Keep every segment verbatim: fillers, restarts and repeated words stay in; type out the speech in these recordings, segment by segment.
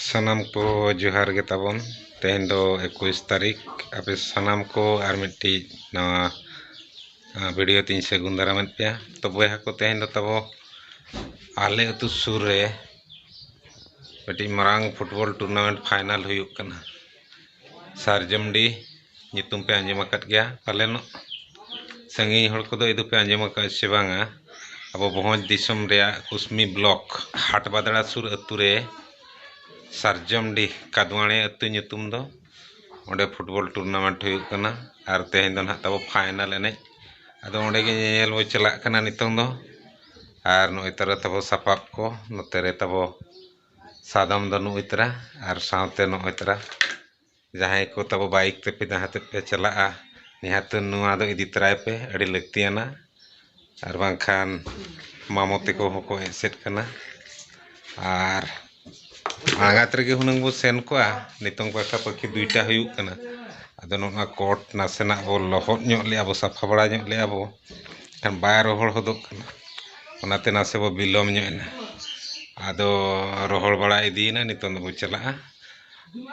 ᱥᱟᱱᱟᱢ ᱠᱚ ᱡᱚᱦᱟᱨ ᱜᱮ ᱛᱟᱵᱚᱱ᱾ ᱛᱮᱦᱮᱧ ᱫᱚ ᱮᱠᱩᱥ ᱛᱟᱹᱨᱤᱠᱷ᱾ ᱟᱯᱮ ᱥᱟᱱᱟᱢ ᱠᱚ ᱟᱨ ᱢᱤᱫᱴᱤᱡ ᱱᱟᱣᱟ, ᱟ, video ᱛᱤᱧ ᱥᱟᱹᱜᱩᱱ ᱫᱟᱨᱟᱢᱮᱫ ᱯᱮᱭᱟ᱾ ᱛᱚ ᱵᱚᱭᱦᱟ ᱠᱚ, ᱛᱮᱦᱮᱧ ᱫᱚ ᱛᱟᱵᱚ ᱟᱞᱮ ᱟᱹᱛᱩ ᱥᱩᱨ ᱨᱮ ᱢᱤᱫᱴᱤᱡ ᱢᱟᱨᱟᱝ football tournament final ᱦᱩᱭᱩᱜ ᱠᱟᱱᱟ᱾ ᱥᱟᱨᱡᱚᱢᱰᱤ ᱧᱩᱛᱩᱢ ᱯᱮ ᱟᱸᱡᱚᱢ ᱟᱠᱟᱫ ᱜᱮᱭᱟ ᱯᱟᱞᱮᱱᱚᱜ᱾ ᱥᱟᱺᱜᱤᱧ ᱦᱚᱲ ᱠᱚᱫᱚ ᱤᱫᱩ ᱯᱮ ᱟᱸᱡᱚᱢ ᱟᱠᱟᱫ ᱥᱮ ᱵᱟᱝᱟ, ᱟᱵᱚ ᱵᱷᱚᱸᱡᱽ ᱫᱤᱥᱚᱢ ᱨᱮᱭᱟᱜ ᱠᱩᱥᱢᱤ block ᱦᱟᱴᱵᱟᱫᱽᱲᱟ ᱥᱩᱨ ᱟᱹᱛᱩ ᱨᱮ ᱥᱟᱨᱡᱚᱢᱰᱤ ᱠᱟᱫᱣᱟᱬᱮ ᱟᱹᱛᱩ ᱧᱩᱛᱩᱢ ᱫᱚ, ᱚᱸᱰᱮ football tournament ᱦᱩᱭᱩᱜ ᱠᱟᱱᱟ᱾ ᱟᱨ ᱛᱮᱦᱮᱧ ᱫᱚ ᱱᱟᱦᱟᱜ ᱛᱟᱵᱚ final ᱮᱱᱮᱡ, ᱟᱫᱚ ᱚᱸᱰᱮ ᱜᱮ ᱧᱮᱧᱮᱞ ᱵᱚ ᱪᱟᱞᱟᱜ ᱠᱟᱱᱟ ᱱᱤᱛᱚᱝ ᱫᱚ᱾ ᱟᱨ ᱱᱚᱜᱼᱚᱭ ᱛᱟᱨᱟ ᱛᱟᱵᱚ ᱥᱟᱯᱟᱵ ᱠᱚ, ᱱᱚᱛᱮ ᱨᱮ ᱛᱟᱵᱚ ᱥᱟᱫᱚᱢ ᱫᱚ ᱱᱚᱜᱼᱚᱭ ᱛᱟᱨᱟ, ᱟᱨ ᱥᱟᱶᱛᱮ ᱱᱚᱜᱼᱚᱭ ᱛᱟᱨᱟ ᱡᱟᱦᱟᱸᱭ ᱠᱚ ᱛᱟᱵᱚ bike ᱛᱮᱯᱮ ᱡᱟᱦᱟᱸ ᱛᱮᱯᱮ ᱪᱟᱞᱟᱜᱼᱟ, ᱱᱤᱦᱟᱹᱛ ᱱᱚᱣᱟ ᱫᱚ ᱤᱫᱤ ᱛᱚᱨᱟᱭ ᱯᱮ, ᱟᱹᱰᱤ ᱞᱟᱹᱠᱛᱤᱭᱟᱱᱟ᱾ ᱟᱨ ᱵᱟᱝᱠᱷᱟᱱ ᱢᱟᱢᱚ ᱛᱮᱠᱚ ᱦᱚᱸᱠᱚ ᱮᱥᱮᱫ ᱠᱟᱱᱟ᱾ ᱟᱨ ᱟᱬᱜᱟᱛ ᱨᱮᱜᱮ ᱦᱩᱱᱟᱹᱝ ᱵᱚ ᱥᱮᱱ ᱠᱚᱜᱼᱟ᱾ ᱱᱤᱛᱚᱝ ᱯᱟᱠᱷᱟ ᱯᱟᱹᱠᱷᱤ ᱫᱩᱭᱴᱟ ᱦᱩᱭᱩᱜ ᱠᱟᱱᱟ᱾ ᱟᱫᱚ ᱱᱚᱜᱼᱚ ᱱᱚᱣᱟ court ᱱᱟᱥᱮᱱᱟᱜ ᱵᱚ ᱞᱚᱦᱚᱫ ᱧᱚᱜ ᱞᱮᱜᱼᱟ, ᱵᱚ ᱥᱟᱯᱷᱟ ᱵᱟᱲᱟ ᱧᱚᱜ ᱞᱮᱜᱼᱟ ᱵᱚ, ᱮᱱᱠᱷᱟᱱ ᱵᱟᱭ ᱨᱚᱦᱚᱲ ᱦᱚᱫᱚᱜ ᱠᱟᱱᱟ᱾ ᱚᱱᱟᱛᱮ ᱱᱟᱥᱮ ᱵᱚ ᱵᱤᱞᱚᱢ ᱧᱚᱜ ᱮᱱᱟ᱾ ᱟᱫᱚ ᱨᱚᱦᱚᱲ ᱵᱟᱲᱟ ᱤᱫᱤᱭᱮᱱᱟ, ᱱᱤᱛᱚᱝ ᱫᱚᱵᱚ ᱪᱟᱞᱟᱜᱼᱟ᱾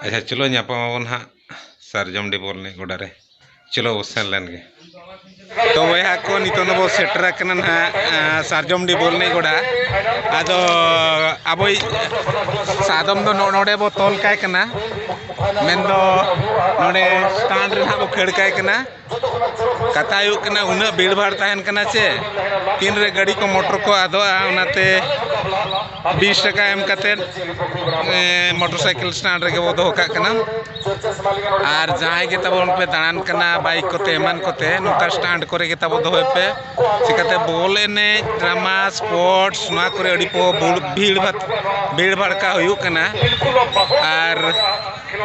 ᱟᱪᱪᱷᱟ, ᱪᱚᱞᱚ ᱧᱟᱯᱟᱢ ᱟᱵᱚᱱ ᱦᱟᱸᱜ ᱥᱟᱨᱡᱚᱢᱰᱤ ᱵᱚᱞ ᱮᱱᱮᱡ ᱜᱚᱰᱟ ᱨᱮ᱾ ᱪᱚᱞᱚ ᱵᱚ ᱥᱮᱱ ᱞᱮᱱ ᱜᱮ᱾ ᱛᱚ ᱵᱚᱭᱦᱟ ᱠᱚ, ᱱᱤᱛᱚᱝ ᱫᱚᱵᱚ ᱥᱮᱴᱮᱨ ᱟᱠᱟᱱᱟ ᱱᱟᱦᱟᱜ, ᱟ, ᱥᱟᱨᱡᱚᱢᱰᱤ ᱵᱚᱞ ᱮᱱᱮᱡ ᱜᱚᱰᱟ᱾ ᱟᱫᱚ ᱟᱵᱚᱭᱤᱡ ᱥᱟᱫᱚᱢ ᱫᱚ ᱱᱚᱜᱼᱚ ᱱᱚᱰᱮ ᱵᱚ ᱛᱚᱞ ᱠᱟᱭ ᱠᱟᱱᱟ, ᱢᱮᱱᱫᱚ ᱱᱚᱰᱮ stand ᱨᱮ ᱱᱟᱦᱟᱜ ᱵᱚ ᱠᱷᱟᱹᱲ ᱠᱟᱭ ᱠᱟᱱᱟ᱾ ᱠᱟᱛᱷᱟ ᱦᱩᱭᱩᱜ ᱠᱟᱱᱟ, ᱩᱱᱟᱹᱜ ᱵᱷᱤᱲ ᱵᱷᱟᱲ ᱛᱟᱦᱮᱱ ᱠᱟᱱᱟ ᱪᱮ, ᱛᱤᱱᱨᱮ ᱜᱟᱹᱰᱤ ᱠᱚ ᱢᱚᱴᱚᱨ ᱠᱚ ᱟᱫᱚᱜᱼᱟ, ᱚᱱᱟᱛᱮ ᱵᱤᱥ ᱴᱟᱠᱟ ᱮᱢ ᱠᱟᱛᱮᱫ, ᱮ, motorcycle stand ᱨᱮᱜᱮ ᱵᱚ ᱫᱚᱦᱚ ᱠᱟᱜ ᱠᱟᱱᱟ᱾ ᱟᱨ ᱡᱟᱦᱟᱸᱭ ᱜᱮ ᱛᱟᱵᱚᱱ ᱯᱮ ᱫᱟᱬᱟᱱ ᱠᱟᱱᱟ, bike ᱠᱚᱛᱮ ᱮᱢᱟᱱ ᱠᱚᱛᱮ, ᱱᱚᱝᱠᱟ stand ᱠᱚᱨᱮ ᱜᱮ ᱛᱟᱵᱚ ᱫᱚᱦᱚᱭ ᱯᱮ᱾ ᱪᱤᱠᱟᱹᱛᱮ ᱵᱚᱞ ᱮᱱᱮᱡ, drama, sports, ᱱᱚᱣᱟ ᱠᱚᱨᱮ ᱟᱹᱰᱤ ᱯᱚ-, ᱵᱩᱲ-, ᱵᱷᱤᱲ ᱵᱷᱟᱲ-, ᱵᱷᱤᱲ ᱵᱷᱟᱲᱠᱟ ᱦᱩᱭᱩᱜ ᱠᱟᱱᱟ᱾ ᱟᱨ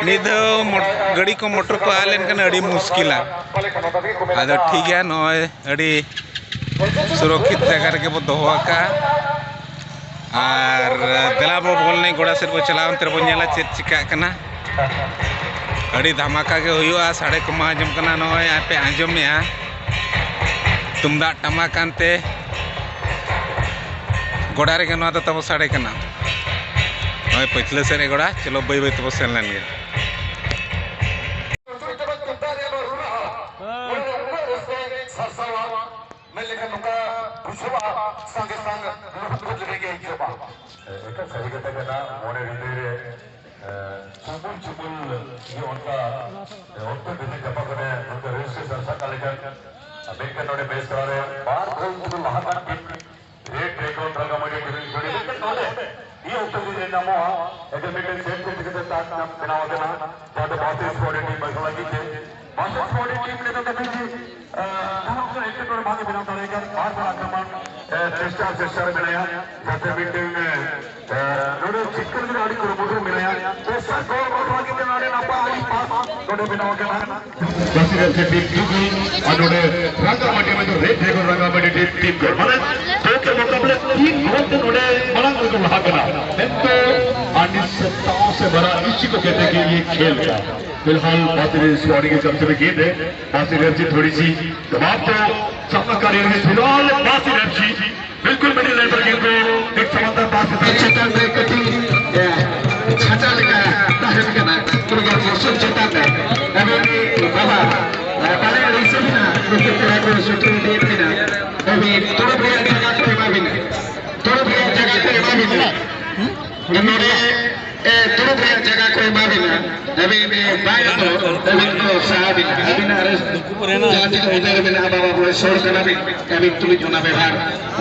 ᱢᱤᱫ ᱫᱷᱟᱣ ᱢᱚ-, ᱜᱟᱹᱰᱤ ᱠᱚ ᱢᱚᱴᱚᱨ ᱠᱚ ᱟᱫ ᱞᱮᱱᱠᱷᱟᱱ ᱟᱹᱰᱤ ᱢᱩᱥᱠᱤᱞᱟ᱾ ᱟᱫᱚ ᱴᱷᱤᱠ ᱜᱮᱭᱟ, ᱱᱚᱜᱼᱚᱭ ᱟᱹᱰᱤ ᱥᱩᱨᱚᱠᱠᱷᱤᱛ ᱡᱟᱭᱜᱟ ᱨᱮᱜᱮ ᱵᱚ ᱫᱚᱦᱚ ᱟᱠᱟᱫᱼᱟ᱾ ᱟᱨ ᱫᱮᱞᱟ ᱵᱚ ᱵᱚᱞ ᱮᱱᱮᱡ ᱜᱚᱰᱟ ᱥᱮᱫ ᱵᱚ ᱪᱟᱞᱟᱣ, ᱚᱱᱛᱮ ᱨᱮᱵᱚ ᱧᱮᱞᱟ ᱪᱮᱫ ᱪᱤᱠᱟᱹᱜ ᱠᱟᱱᱟ᱾ ᱟᱹᱰᱤ ᱫᱷᱟᱢᱟᱠᱟ ᱜᱮ ᱦᱩᱭᱩᱜᱼᱟ, ᱥᱟᱰᱮ ᱠᱚᱢᱟ ᱟᱸᱡᱚᱢ ᱠᱟᱱᱟ, ᱱᱚᱜᱼᱚᱭ ᱟᱯᱮ ᱟᱸᱡᱚᱢᱮᱜᱼᱟ ᱛᱩᱢᱫᱟᱜ ᱴᱟᱢᱟᱠ ᱟᱱᱛᱮ᱾ ᱜᱚᱰᱟ ᱨᱮᱜᱮ ᱱᱚᱣᱟ ᱫᱚ ᱛᱟᱵᱚ ᱥᱟᱰᱮ ᱠᱟᱱᱟ᱾ ᱱᱚᱜᱼᱚᱭ ᱯᱟᱹᱪᱷᱞᱟᱹ ᱥᱮᱫ ᱨᱮ ᱜᱚᱲᱟ, ᱪᱚᱞᱚ ᱵᱟᱹᱭ ᱵᱟᱹᱭ ᱛᱮᱵᱚ ᱥᱮᱱ ᱞᱮᱱ ᱜᱮ᱾ ᱮᱠᱟᱞ ᱥᱟᱹᱨᱤ ᱠᱟᱛᱷᱟ ᱠᱟᱱᱟ, ᱢᱚᱱᱮ ᱦᱨᱤᱫᱟᱹᱭ ᱨᱮ, ᱮ, ᱪᱩᱢᱩᱞ ᱪᱩᱢᱩᱞ ᱜᱮ ᱚᱱᱠᱟ, ᱮ, ᱚᱠᱛᱚ ᱵᱤᱱᱟᱹ ᱪᱟᱯᱟ ᱠᱚᱨᱮ ᱱᱚᱝᱠᱟ ᱨᱟᱹᱥᱠᱟᱹ ᱥᱟᱨᱥᱟ ᱠᱟᱜ ᱞᱮᱠᱟᱱ, ᱢᱮᱱᱠᱷᱟᱱ ᱱᱚᱰᱮ ᱵᱮᱥ ᱫᱷᱟᱨᱟ ᱨᱮ ᱵᱟᱨ ᱜᱳᱞ ᱛᱮᱠᱚ ᱞᱟᱦᱟ ᱠᱟᱱ ᱴᱤᱢ ᱨᱮᱰ ᱰᱨᱮᱜᱚᱱ ᱨᱟᱸᱜᱟᱢᱟᱴᱤ ᱰᱨᱤᱞ ᱡᱳᱲᱤ᱾ ᱢᱮᱱᱠᱷᱟᱱ ᱱᱚᱰᱮ ᱱᱤᱭᱟᱹ ᱚᱠᱛᱚ ᱡᱩᱫᱤ ᱧᱮᱞ ᱧᱟᱢᱚᱜᱼᱟ, ᱮᱴᱟᱜ ᱢᱤᱫᱴᱮᱱ ᱥᱮᱴ ᱠᱷᱮᱞ ᱠᱟᱛᱮ ᱴᱟᱪ ᱧᱟᱢ ᱵᱮᱱᱟᱣ ᱟᱠᱟᱱᱟ, ᱡᱟᱦᱟᱸ ᱫᱚ ᱵᱟᱥ ᱥᱯᱳᱨᱴ ᱴᱤᱢ ᱵᱟᱠᱷᱨᱟ ᱞᱟᱹᱜᱤᱫ ᱛᱮ᱾ ᱵᱟᱥ ᱥᱯᱳᱨᱴ ᱴᱤᱢ ᱱᱤᱛᱚᱜ ᱫᱷᱟᱹᱵᱤᱡ ᱡᱮ, ᱟᱸ, ᱡᱟᱦᱟᱸ ᱚᱠᱛᱚ ᱮᱴᱠᱮᱴᱚᱬᱮ ᱵᱟᱝ ᱮ ᱵᱮᱱᱟᱣ ᱫᱟᱲᱮᱭᱟᱜ ᱠᱟᱱ, ᱵᱟᱨ ᱵᱟᱨ ᱟᱠᱨᱚᱢᱚᱱ, ᱟᱸ, ᱪᱮᱥᱴᱟ, ᱪᱮᱥᱴᱟ ᱨᱮ ᱢᱮᱱᱟᱭᱟ, ᱡᱟᱛᱮ ᱢᱤᱫᱴᱮᱱ, ᱟᱸ, ᱱᱚᱰᱮ ᱡᱤᱛᱠᱟᱹᱨ ᱞᱟᱹᱜᱤᱫ ᱟᱹᱰᱤ ᱠᱩᱨᱩᱢᱩᱴᱩ ᱢᱮᱱᱟᱭᱟ᱾ ᱛᱮᱥᱟᱨ ᱜᱳᱞ ᱵᱟᱠᱷᱨᱟ ᱞᱟᱹᱜᱤᱫ ᱛᱮ ᱱᱚᱰᱮ ᱱᱟᱯᱟᱭ ᱟᱹᱰᱤ ᱯᱟᱥ ᱱᱚᱰᱮ ᱵᱮᱱᱟᱣ ᱟᱠᱟᱱᱟ᱾ ᱵᱟᱥᱤᱨ ᱮᱯᱷ ᱥᱤ ᱴᱤᱢ ᱫᱩ ᱜᱳᱞ ᱟᱨ ᱱᱚᱰᱮ ᱨᱟᱸᱜᱟᱢᱟᱴᱤ ᱢᱮᱱᱫᱚ ᱨᱮᱰ ᱰᱨᱮᱜᱚᱱ ᱨᱟᱸᱜᱟᱢᱟᱴᱤ ᱴᱤᱢ ᱛᱤᱱ ᱜᱳᱞ᱾ ᱢᱟᱱᱮ ᱫᱩ ᱠᱮ ᱢᱩᱠᱟᱵᱞᱮ ᱛᱤᱱ ᱜᱳᱞ ᱛᱮ ᱱᱚᱰᱮ ᱢᱟᱲᱟᱝ ᱨᱮᱠᱚ ᱞᱟᱦᱟ ᱠᱟᱱᱟ᱾ ᱢᱮᱱᱫᱚ ᱟᱹᱰᱤ ᱥᱮᱛᱟᱜ ᱥᱮ ᱵᱟᱨᱟ ᱤᱥᱤ ᱠᱚ ᱠᱮᱛᱮ ᱜᱮ ᱤᱭᱟᱹ ᱠᱷᱮᱞ ᱠᱟ᱾ फिलहाल बासिर स्पोर्टिंग की तरफ से भी गेंद है। बासिर एफसी थोड़ी सी दबाव तो सामना कर रही है। फिलहाल बासिर एफसी बिल्कुल मिडिल लाइन पर गेंद को एक शानदार पास से ᱪᱮᱛᱟᱱ ᱨᱮ ᱠᱟᱹᱴᱤᱡ, ᱮ, ᱪᱷᱟᱪᱟ ᱞᱮᱠᱟ ᱛᱟᱦᱮᱱ ᱠᱟᱱᱟ᱾ ᱠᱩᱲᱤ ᱜᱤᱫᱽᱨᱟᱹ ᱢᱚᱥᱩᱢ ᱪᱮᱛᱟᱱ ᱨᱮ᱾ ᱟᱹᱵᱤᱱ ᱵᱟᱵᱟ, ᱮ, ᱵᱟᱞᱮ ᱟᱹᱲᱤᱥ ᱵᱤᱱᱟ, ᱱᱩᱠᱩ ᱠᱚᱲᱟ ᱠᱚ ᱥᱩᱛᱩᱨ ᱤᱫᱤᱭᱮᱫ ᱵᱤᱱᱟ᱾ ᱟᱹᱵᱤᱱ ᱛᱩᱲᱩᱠ ᱨᱮᱭᱟᱜ ᱡᱟᱭᱜᱟ ᱠᱚ ᱮᱢᱟ ᱵᱤᱱᱟ᱾ ᱛᱩᱲᱩᱠ ᱨᱮᱭᱟᱜ ᱡᱟᱭᱜᱟ ᱠᱚ ᱮᱢᱟ ᱵᱤᱱᱟ᱾ ᱱᱚᱰᱮ, ᱮ, ᱫᱩᱲᱩᱵ ᱨᱮᱭᱟᱜ ᱡᱟᱭᱜᱟ ᱠᱚ ᱮᱢᱟ ᱵᱤᱱᱟ᱾ ᱟᱹᱵᱤᱱ, ᱮ, ᱵᱟᱭ ᱟᱛᱚ, ᱟᱹᱵᱤᱱ ᱠᱚ ᱥᱟᱦᱟ ᱵᱤᱱᱟ᱾ ᱟᱹᱵᱤᱱᱟᱜ ᱨᱟᱹᱥᱠᱟᱹ ᱡᱟᱦᱟᱸ ᱛᱤᱱᱟᱹᱜ ᱩᱭᱦᱟᱹᱨ ᱢᱮᱱᱟᱜᱼᱟ, ᱵᱟᱵᱟ ᱵᱚᱭᱮᱥ ᱦᱚᱲ ᱠᱟᱱᱟ ᱵᱤᱱ, ᱟᱹᱵᱤᱱ ᱛᱩᱞᱩᱡ ᱚᱱᱟ ᱵᱮᱵᱷᱟᱨ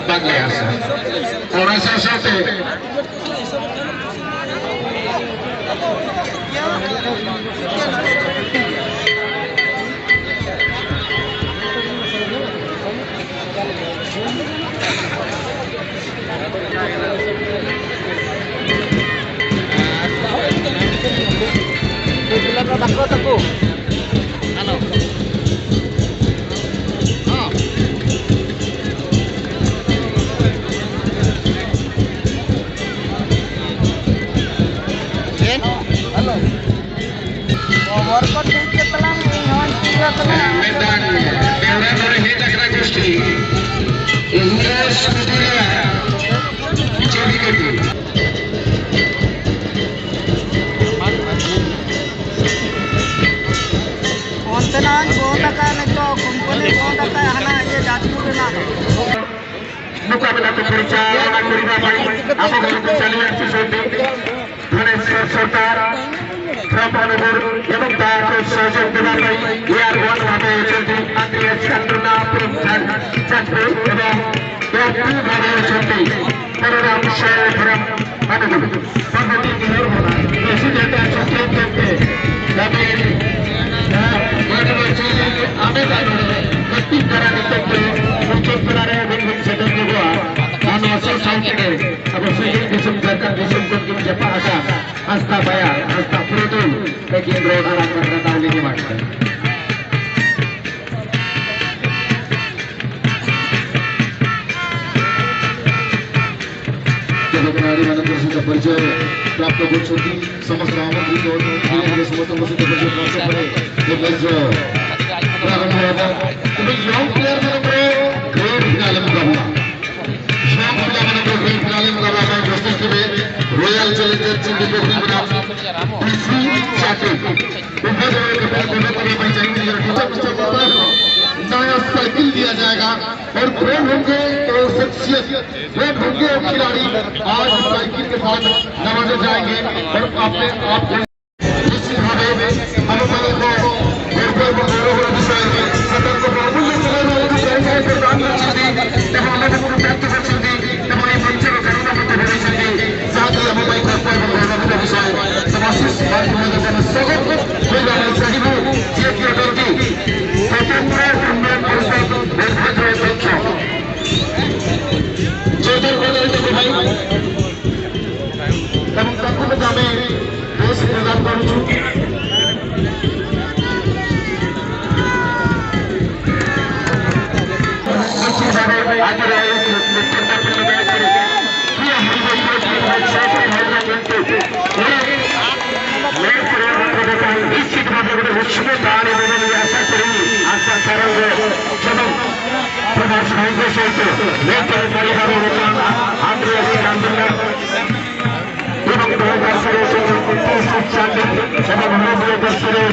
ᱵᱟᱝᱞᱮ ᱟᱥᱟ᱾ ᱚᱱᱟ ᱥᱟᱶ ᱥᱟᱶᱛᱮ ᱪᱮᱫ? ᱦᱮᱞᱳ᱾ ᱠᱷᱚᱵᱚᱨ ᱠᱚ ᱴᱷᱤᱠ ᱜᱮ ᱛᱟᱞᱟᱝ, ᱤᱧ ᱦᱚᱸᱧ ᱴᱷᱤᱠ ᱜᱮ ᱛᱟᱞᱟᱝ᱾ ᱢᱤᱫᱴᱟᱝ ᱵᱮᱣᱨᱟ ᱱᱚᱰᱮ ᱦᱮᱡ ᱟᱠᱟᱱᱟ ᱜᱳᱥᱴᱤ᱾ ᱤᱝᱞᱤᱥ ᱠᱩᱴᱤᱨᱟ ᱪᱟᱹᱵᱤ ᱠᱟᱹᱴᱤ᱾ ᱵᱚᱱᱫ ᱟᱠᱟᱫ, ᱱᱤᱛᱚᱜ ᱠᱳᱢᱯᱟᱱᱤ ᱵᱚᱱᱫ ᱟᱠᱟᱫ, ᱦᱟᱱᱟ ᱤᱭᱟᱹ ᱡᱟᱡᱽᱯᱩᱨ ᱨᱮᱱᱟᱜ᱾ ᱢᱩᱠᱟᱵᱤᱞᱟ ᱠᱚ ᱯᱚᱨᱤᱪᱟᱞᱚᱱᱟ ᱠᱚᱨᱤᱵᱟ ᱯᱟᱭ ᱟᱵᱚ ᱜᱚᱨᱚᱵ ᱪᱟᱞᱤᱭᱟ ᱥᱩᱥᱚᱱᱛᱤ ᱵᱷᱩᱵᱚᱱᱮᱥᱣᱚᱨ ᱥᱚᱨᱠᱟᱨ, ᱵᱨᱚᱦᱢᱚᱱᱚᱜᱚᱨ ᱮᱵᱚᱝ ᱛᱟᱠᱚ ᱥᱚᱦᱚᱡᱳᱜ ᱫᱮᱵᱟ ᱯᱟᱭ ᱮᱭᱟᱨ ᱳᱣᱟᱱ ᱵᱷᱟᱵᱮ ᱪᱚᱞᱛᱤ ᱟᱱᱫᱨᱮᱭᱟᱥ ᱠᱟᱱᱫᱨᱱᱟ ᱯᱩᱨᱩᱵ ᱡᱷᱟᱲ ᱡᱟᱡᱽᱯᱩᱨ ᱮᱵᱚᱝ ᱮᱭᱟᱨ ᱴᱩ ᱵᱷᱟᱵᱮ ᱪᱚᱞᱛᱤ ᱯᱚᱨᱚᱨᱟᱢ ᱥᱚᱭ ᱯᱷᱚᱨᱚᱢ ᱢᱟᱱᱚᱜᱚᱨ ᱯᱨᱚᱜᱚᱛᱤ ᱜᱤᱨᱚᱨ ᱦᱚᱱᱟ ᱮᱥᱤ ᱰᱮᱴᱟ ᱥᱚᱪᱮᱛ ᱠᱮᱯᱴᱮ ᱫᱟᱵᱮ ᱟᱢᱮᱫ ᱟᱱᱚᱲ ᱠᱟᱹᱴᱤᱡ ᱫᱷᱟᱨᱟ ᱱᱤᱛᱚᱜ ᱫᱚ ᱢᱩᱪᱟᱹᱫ ᱛᱟᱞᱟ ᱨᱮ ᱟᱹᱵᱤᱱ ᱵᱤᱱ ᱥᱮᱴᱮᱨ ᱧᱚᱜᱚᱜᱼᱟ᱾ ᱟᱨ ᱱᱚᱣᱟ ᱥᱟᱶ ᱥᱟᱶᱛᱮ ᱟᱵᱚ ᱥᱤᱧᱚᱛ ᱫᱤᱥᱚᱢ ᱡᱷᱟᱲᱠᱷᱚᱸᱰ ᱫᱤᱥᱚᱢ ᱠᱷᱚᱱ ᱵᱤᱱ ᱡᱟᱯᱟᱜ ᱟᱠᱟᱱ ᱦᱟᱸᱥᱫᱟ ᱵᱟᱭᱟ, ᱦᱟᱸᱥᱫᱟ ᱯᱩᱨᱩᱫᱷᱩᱞ ᱛᱟᱹᱠᱤᱱ ᱨᱚᱲ ᱟᱲᱟᱝ ᱵᱟᱠᱷᱨᱟ ᱫᱟᱣ ᱞᱤᱧ ᱮᱢᱟ ᱠᱤᱱᱟ᱾ ᱡᱚᱛᱚ ᱠᱷᱚᱱ ᱟᱹᱰᱤ ᱢᱟᱨᱟᱝ ᱯᱩᱨᱚᱥᱠᱟᱨ ᱯᱚᱨᱤᱪᱚᱭ ᱯᱨᱟᱯᱛᱚ ᱠᱚ ᱪᱷᱩᱴᱤ, ᱥᱚᱢᱚᱥᱛᱚ ᱟᱢᱚᱱᱛᱨᱤᱛ ᱚᱛᱤᱛᱷᱤ ᱠᱚ ᱥᱚᱢᱚᱥᱛᱚ ᱠᱚ ᱥᱟᱛᱮ ᱯᱚᱨᱤᱪᱚᱭ ᱯᱨᱟᱯᱛᱚ ᱠᱚᱨᱮ, ᱫᱮᱵᱮᱥ ᱨᱟᱜᱚᱱ ᱵᱟᱵᱟ, ᱛᱚᱵᱮ young player ᱢᱟᱱᱮ ᱠᱚ grand finale ᱢᱩᱠᱟᱵᱞᱟ᱾ Young player ᱢᱟᱱᱮ ᱠᱚ grand finale ᱢᱩᱠᱟᱵᱞᱟ ᱠᱚ ᱡᱚᱥᱴᱤᱥ ᱠᱚᱨᱮ Royal Challengers Chingri Kohli बनाम डीसी चाटे। उभे हुए कपड़े को पहले पहचान के लिए टीचर को नया साइकिल दिया जाएगा। और ग्रेड होंगे तो शख्सियत, ग्रेड होंगे और खिलाड़ी आज साइकिल के साथ नवाजे जाएंगे और अपने आप को निश्चित भावे हम लोगों को बिल्कुल गौरव और विषय है। सदन को बहुमूल्य समय में उनकी प्राइज है प्रदान कर दी, जब हम लोगों को प्राप्त कर दी, जब हमारी मंच में करुणा मत होनी चाहिए, साथ ही हम भाई को कोई गौरव का विषय है। समाज से समाज में जब हम सब कोई जाना चाहिए, ये क्यों करती? स्वतंत्र उन्नयन परिषद, वेलफेयर अध्यक्ष। चौधरी पटेल जी को भाई, तब तक को जामे देश प्रदान करूँ। ನಿಶ್ಚಿತವಾದ ಒಂದು ಉತ್ಸುಕ ದಾಳಿ ನೀಡಲು ಆಸಕ್ತರು ಅಂತ ಸರಂಗ ಜನ ಪ್ರದರ್ಶನ ಸಹಿತ ನೇತೃತ್ವ Andhra ಕಾಂಬಿಲ್ಲ. Ibang mga kasarili, ibang mga kasarili,